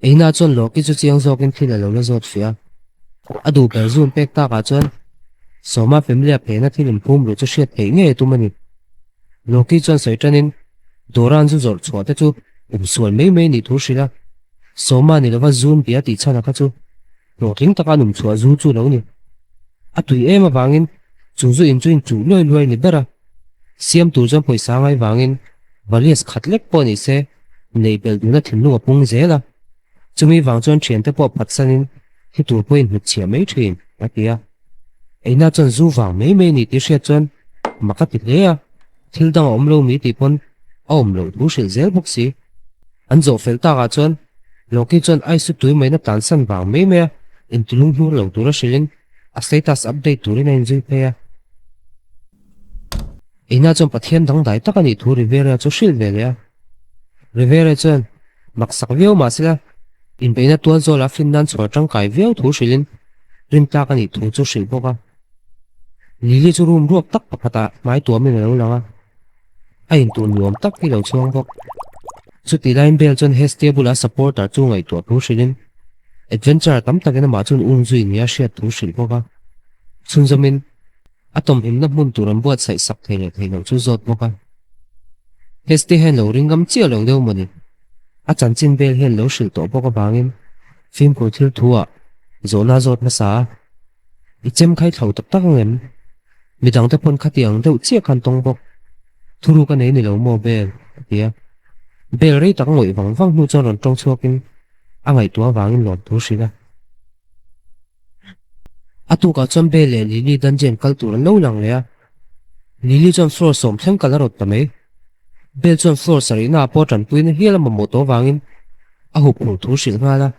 Eina chuan Loki chu chiang zawkin thil a lo la zawt fiah a. A duh ber zun pek takah chuan Sawma family-a phena thil inphum luh chu hriat theih ngei a tum a ni. Loki chuan sawi tanin Doran zu zawrh chhuah te chu umsual mai mai nih thu hrilh a, Sawma ni lova zun bia tih chhan a kha chu hlawhtling taka an umchhuah zu chu lo ni. A tui em avangin chu zu in chu in chuh luai luai ni ber a, siam tur chuan pawisa ngai vangin Valias khat lek pawh ni se neih belh duhna thinlung a pung zel a, chumi vang chuan thiante pawh phatsanin thi tur pawhin hnutchhiah mai thin, a ti a. Eina chuan zu vang mai mai ni tih hriat chuan mak a ti hle a, thil dang a awm lo mi tih pawn a awm loh thu hrilh zel bawk si. An zawh fel takah chuan Loki chuan Aisu tui maina tlansan vang mai mai a, intilung hnur lo tura hrilhin a status update turin a inzui phei a. Eina chuan Pathian dangdai tak a nih thu Rivera chu hrilh ve leh a. Rivera chuan maksak viau mahsela inbeihna tual zawlah fin nan chhuar tangkai viau thu hrilhin rintlak a nih thu chu hrilh bawk a. Lily chu room ruak tak pakhatah hmai tuamin a lo lang a, a intur nuam tak hi lo chhuang bawk. Chutih laiin Bell chuan Hestia bulah supporter chu ngaihtuah thu hrilhin adventurer tam takin amah chuan um zui nia hriat thu hrilh bawk a. Chhunzawmin a tawmhimna hmun tur an buatsaih sak thei leh thei loh chu zawt bawk a. Hestia hian lo ring ngam chiah lo deuh mawni. A chanchin Bell hian lo hrilh tawh bawk avangin fimkhur thil thu ah zawhna a zawt hmasa a. I chem khai thlo tak tak ang em? Midang te pawn khati ang deuh chiah khan tawng bawk. Thuruk a nei ni lo maw Bel? a ti a. Bel rei tak ngawih vang vang hnu chuan rawn tawng chhuakin a ngaihtuah avangin lawm thu hrilh a. A tukah chuan Bel leh Lily dungeon kal tur an lo lang leh a. Lily chuan floor sawm thleng kal a rawt ta mai. Bel chuan floor sarihna ah pawh tanpuina hial a mamawh tawh avangin a hup phurh thu hrilh nghal a.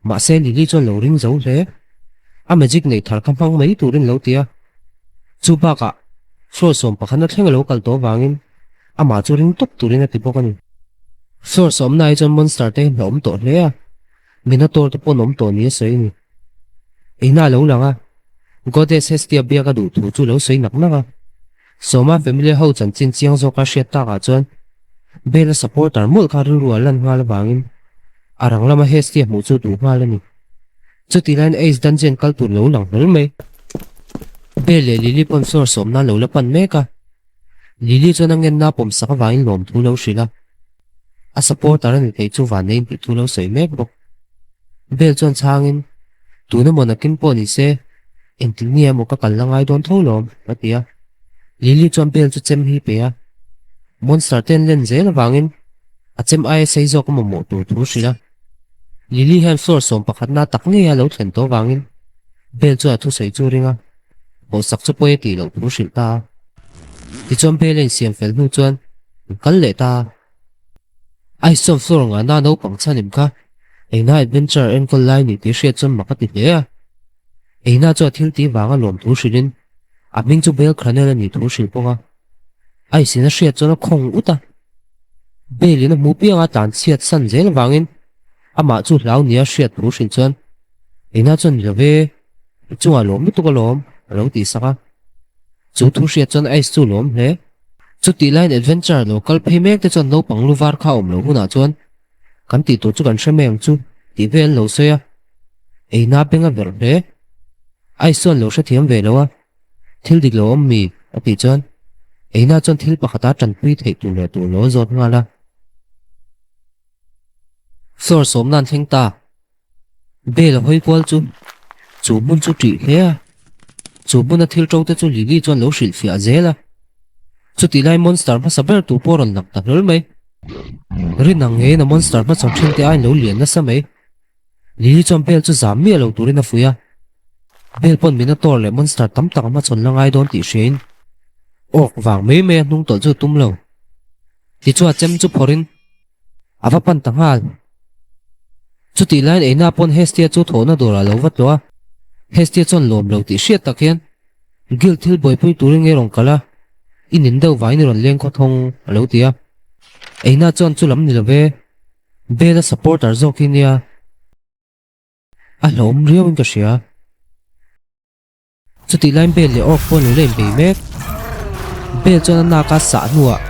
Mahse Lily chuan lo ring zo hle. A magic neih thar kha hmang mai turin lo ti a. Chu bakah floor 11 a thleng a lo kal tawh avangin amah chu ring tawp turin a ti bawk a ni. Floor sawmna hi chuan monster te hi hlauhawm tawh hle a. Minotaur te pawh an awm tawh ni a sawi a ni. Eina a lo lang a, Goddess Hestia biak a duh thu chu lo sawi nak nak a. Sawma family ho chanchin chiang zawka hriat takah chuan Bella supporter mawlh kha rilru a lan nghal avangin a rang lama Hestia hmuh chu duh nghal a ni. Chutih laiin Ace dungeon kal tur lo lang hlawl mai. Bell leh Lily pawn floor sawmna an lo la pan mek a. Lily chuan a ngenna a pawmsak avangin lawmthu lo hrilh a. A supporter a ni thei chu vannei in tih thu lo sawi mek bawk. Bell chuan chhangin, Tun emaw nakin pawh ni se, engtik nge emaw ka kal la ngai dawn tho lawm, a ti a. Lily chuan Bell chu chem hi pe a. Monster te an len zel avangin a chem aia sei zawk a mamawh tur thu hrilh a. Lily hian floor 11 na tak ngei a lo thlen tawh avangin Bell chuan a thusawi chu ring a, bawhsak chu pawi a tih loh thu hrilh ta a. Tichuan Bell a insiam fel hnu chuan an kal leh ta a. Ice chuan floor ngahna naupang chhan em kha Eina adventure enkawl lai ni tih hriat chuan mak a ti hle a. Eina chu a thil tih vanga lawm thu hrilhin a hming chu Bell Cranel a nih thu hrilh bawk a. Ice in a hriat chuan a khawng ut a. Bell in a hmuh pianga tlan chhiat san zel avangin amah chu hlau nia hriat thu hrilh chuan Eina chuan ni love i chungah lawm lutuk alawm a lo tih sak a. Chu thu hriat chuan Ice chu lawm hle. Chutih laiin adventure lo kal phei mek te chuan naupang lu var kha a awm loh hunah chuan kan tih tur chu kan hre mai ang chu tih vel an lo sawi a. Eina beng a verh hle. Ice chuan lo hrethiam ve lo a, thil dik lo awm mi a tih chuan Eina chuan thil pakhata tanpui theih tur leh tur lo a zawt nghal a. Floor sawmna an thleng ta. Bell a hawi kual chu chu hmun chu ṭih hle a, chu hmuna thil ṭo te chu Lily chuan lo hrilh fiah zel a. Chutih lai monster hmasa ber tur pawh a rawn lang ta hlawl mai. Rin ang ngeiin a monster hmachhawn ṭhin te aiin lo lian nasa mai. Lily chuan Bell chu zam miah lo turin a fuih a. Bell pawn Minotaur leh monster tam tak a hmachhawn la ngai dawn tih hriain awk vang mai mai a hnung tawlh chu a tum lo. Tichuan chem chu phawrhin A va pan ta nghal. Chutih laiin Eina pawn Hestia chu thawhna dawrah lo va tlawh a. Hestia chuan lawm lo tih hriat tak hian Guild thil buaipui turin nge rawn kal a, i nin deuh vangin i rawn leng khaw thawng a lo ti a. Eina chuan chu lam ni lo ve, Bella supporter zawk hi nia, a hlauhawm riauin ka hria. Chutih laiin Bel leh Orc pawh an lo la inbei mek. Bel chuan a nak a sah hnuah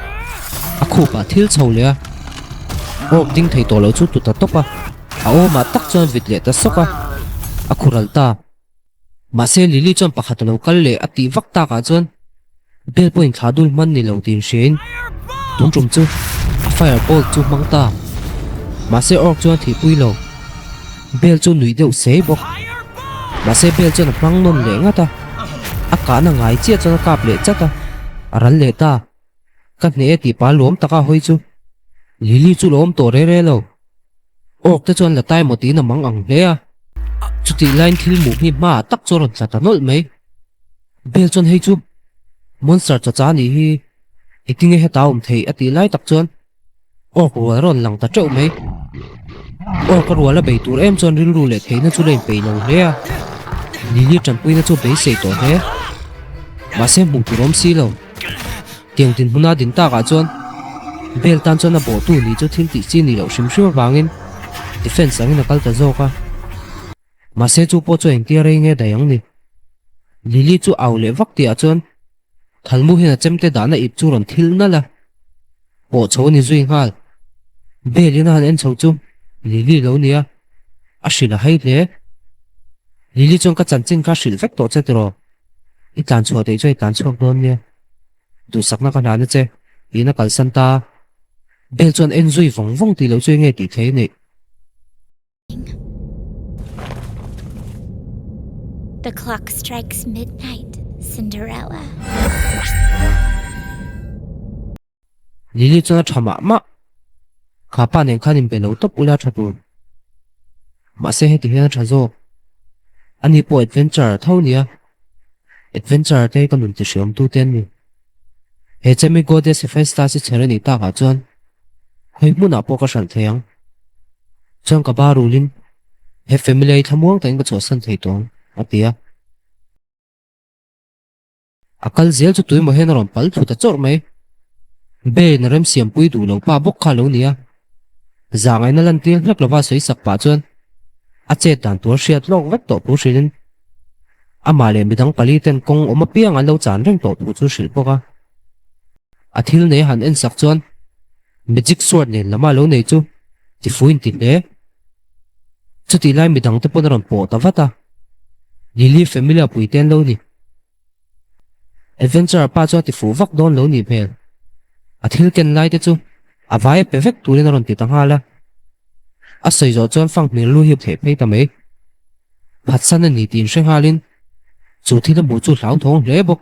a khupah thil chho leh a, Orc ding thei tawh lo chu tlu ta tawp a. A awmah tak chuan vit leh ta sawk a, a khural ta. Mahse Lily chuan pakhat a lo kal leh a tih vak takah chuan Bell pawhin thla dul hman ni lo tiin hriain tun tum chu a fire bolt chu hmang ta. Mahse Orc chuan thihpui lo. Bell chu nuih deuh sei bawk. Mahse Bell chuan a hmang nawn leh ngat a, a kahna ngai chiah chuan a kap leh chat a, a ral leh ta. Ka hneh e tih pa luam taka hawi chu Lily chu lo awm tawh re re lo. Orc te chuan la tai maw tiin a mang ang hle a. Chutih laiin thil muh hi hmaah tak chu a rawn tla ta nawlh mai. Bell chuan hei chu Monster chacha nih hi engtinge heta awm theih a tih lai tak chuan Orc rual a rawn lang ta teuh mai. Orc a rual a bei tur em chuan rilru leh theihna chu la inpeih lo hle a, Lily tanpuina chu beisei tawh hle. Mahse hmuh tur awm si lo. Tiang dinhmuna din takah chuan Bell tan chuan a bawhtu nih chu thil tih chi nih loh hrim hrim avangin defence angin a kal ta zawk a. Mahse chu pawh chu engtia rei nge daih ang ni. Lily chu au leh vak tihah chuan Thalmu hian a chemte dahna ip chu rawn thil nalh a, pawh chho a ni zui nghal. Bell in a han en chho chu Lily lo nia, a hrilh a hai hle. Lily chuan ka chanchin kha hrilh vek tawh che tiraw? I tlan chhuah theih chuan i tlan chhuak dawn nia. Duhsakna ka hlan a che, tiin a kalsan ta. Bell chuan en zui vawng vawng tih loh chu enge tih thei a neih? The clock strikes midnight, Cinderella. Lily chuan a tha mah mah. Kha pa nen khan inbe lo tawp ula tha tur. Mahse heti hian a tha zawk. Ani pawh adventure tho nia. Adventure te hi ka nun ti hriam tu te an ni. He chemi Goddess Hephaestus i chher a nih takah chuan hawi hmunah pawh ka hralh thei ang. Chuan ka ba rulin he family hi thlamuang takin ka chhuahsan thei tawh ang, a ti a. A kal zel chu tuimaw hian a rawn pal thut a chawrh mai. Bane a remsiampui duh lo pa bawk kha a lo ni a. Zahngaihna lantir hlek lova sawi sak pah chuan a chet dan tur hriat lawk vek tawh thu hrilhin amah leh midang pali ten kawng awm apiang an lo chan reng tawh thu chu hrilh bawk a. A thil nei han en sak chuan magic sword nen lama lo nei chu tifuin ti hle. Chutih lai midang te pawn a rawn pawh ta vat a, Lily Familia pui te an lo ni. Adventurer pa chu a ti fuh vak dawn lo nih hmel. A thil ken lai te chu a vai a pe vek turin a rawn ti ta nghal a. A sawi zawh chuan fang hmel lu hi a theih phei ta mai. Phatsan a ni tih inhre nghalin chu thil a hmuh chu hlauthawng hle bawk.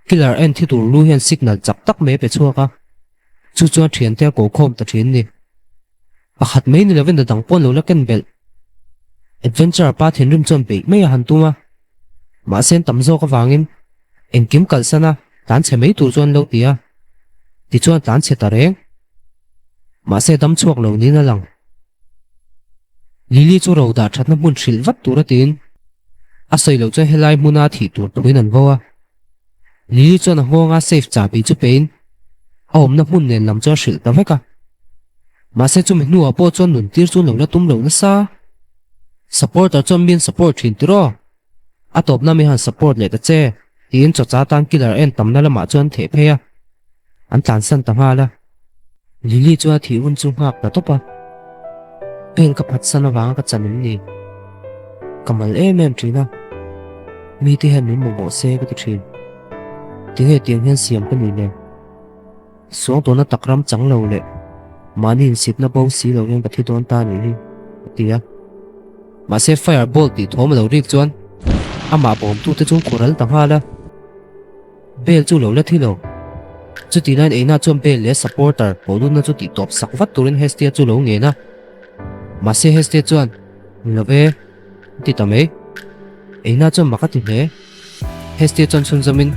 Killer en thi tur lu hian signal chak tak mai a pe chhuak a, chu chuan thiante a ko khawm ta thin ni. Pakhat mai ni lovin a dang pawn lo la ken belh. Adventurer pa thinrim chuan beih mai a han tum a, mahse an tam zawk avangin engkim kalsan a tlan chhe mai tur chuan lo ti a, tichuan tlan chhe ta reng. Mahse dam chhuak lo niin a lang. Lily chu ro dah thatna hmun hrilh vat tur a tiin a sawi loh chuan helai hmuna thih tur thuin an vo a. Lily chuan a nghawnga safe chahbi chu pein a awmna hmun nen lam chu a hrilh ta vek a. Mahse chumi hnuah pawh chuan nun tir chu lo la tum lo nasa. Supporter chuan min support thin tiraw? A tawpna mi han support leh ta che tiin chawcha tan killer en tamna lamah chuan theh phei a, an tlansan ta nghal a. Lily chuan a thih hun chu nghak ta tawp a, Bel ka phatsan avanga ka chan em ni? Ka mal em em thin a, mite hian min mamawh se ka ti thin. Tinge tiang hian siam ka nih le? Suang tawhna tak ram chang lo leh mahni insitna bo si lo hian ka thi dawn ta nih hi, a ti a. Mahse fire bolt tih thawm a lo rik chuan amah bawmtute chu khur al ta nghal a. Bell chu lo la thi lo. Chutih laiin Eina chuan Bell leh supporter pawhlutna chu tih tawp sak vat turin Hestia chu lo ngen a. Mahse Hestia chuan, Ni lo ve, a ti ta mai. Eina chuan mak a ti hle. Hestia chuan chhunzawmin,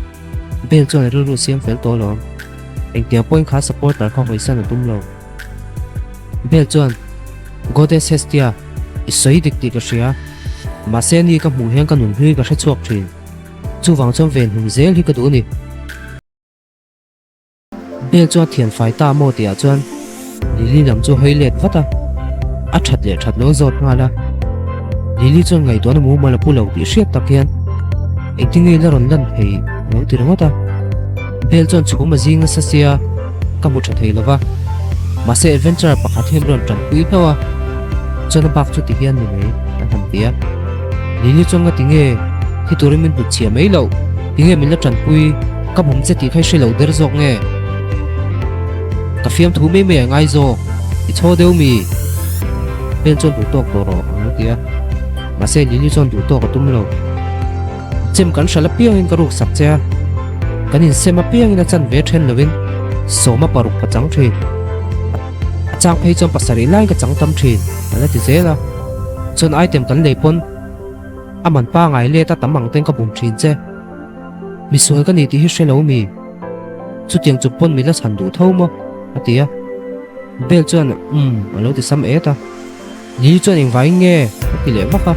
Bell chuan a rilru siam fel tawh alawm. Engtiang pawhin kha supporter kha hawisan a tum lo. Bell chuan, Goddess Hestia, i sawi dik tih ka hria. Mahse ni ka hmuh hian ka nun hlui ka hre chhuak thin. Chuvang chuan ven hum zel hi ka duh a ni. Bel chuan thian fai ta maw tihah chuan Lily lam chu hawi let vat a, a that leh that lo zawt nghal a. Lily chuan ngaihtuahna mumal a pu lo tih hriat tak hian engtin nge la rawn lan thei lo ti ringawt a. Bel chuan chhum a zing nasa sia ka hmu tha thei lo va, mahse adventurer pakhat hian rawn tanpui hlauh a. Chuan a bak chu ti hian ni mai an han ti a. Lily chuan nga tinge thi turin min hnutchhiah mai loh, tinge min la tanpui, ka bum che tih kha i hre lo der zawk nge? Ka fiamthu mai mai a ngai zawk, i chhaw deuh mi? Bel chuan duh tawk tawh rawh a lo ti a. Mahse Lily chuan duh tawk a tum lo. Chem kan hralh apiangin ka ruk sak che a, kan insem apiangin a chanve then lovin 16 ka chang thin. A chang phei chuan pasarih laiin ka chang tam thin, a la ti zel a. Chuan item kan lei pawn a man pangai let a tam ang ten ka bum thin che. Misual ka ni tih hi hre lo mi? Chutiang chu pawn mi la chhan duh tho maw? a ti a. Bell chuan umm a lo ti sam et a. Lily chuan engvangin nge? a ti leh vak a.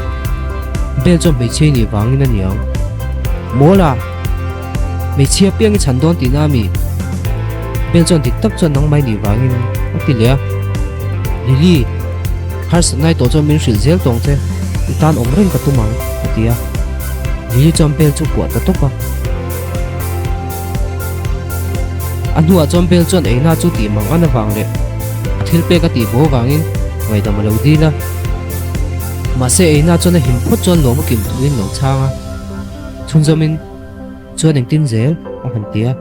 Bell chuan hmeichhia i nih vangin a ni ang. Mawla! Hmeichhia piang i chhan dawn tihna a mi? Bell chuan dik tak chuan nangmah i nih vangin a ti leh a. Lily, harsatna i tawh chuan min hrilh zel tawng che, i tan awm reng ka tum ang, a ti a. Lily chuan Bell chu kuah ta tawp a. A hnuah chuan Bell chuan eina chu tih mang an avang leh a thil pek a tih bo avangin ngaihdam a lo dil a. Mahse eina chuan a him phawt chuan lawm a kim thuin lo chhang a, chhunzawmin chuan engtin zel a han ti a.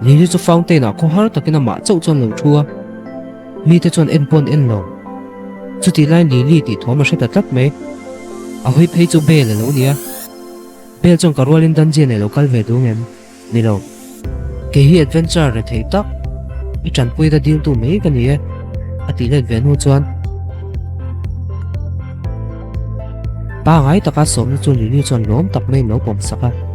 Lily chu fountain ah khawhar takin amah chauh chuan lo thu a, mite chuan en pawh an en lo. Chutih laiin Lily tih thawm a hre ta tlat mai. A hawi phei chu Bell a lo ni a. Bell chuan ka rualin dungeon ah i lo kal ve duh ngem? Ni lo. Kei hi adventure re thei tak, i tanpui ta diltu mai ka ni e, a tih let ve hnu chuan pangai taka sawmna chu Lily chuan lawm tak maiin lo pawm sak a.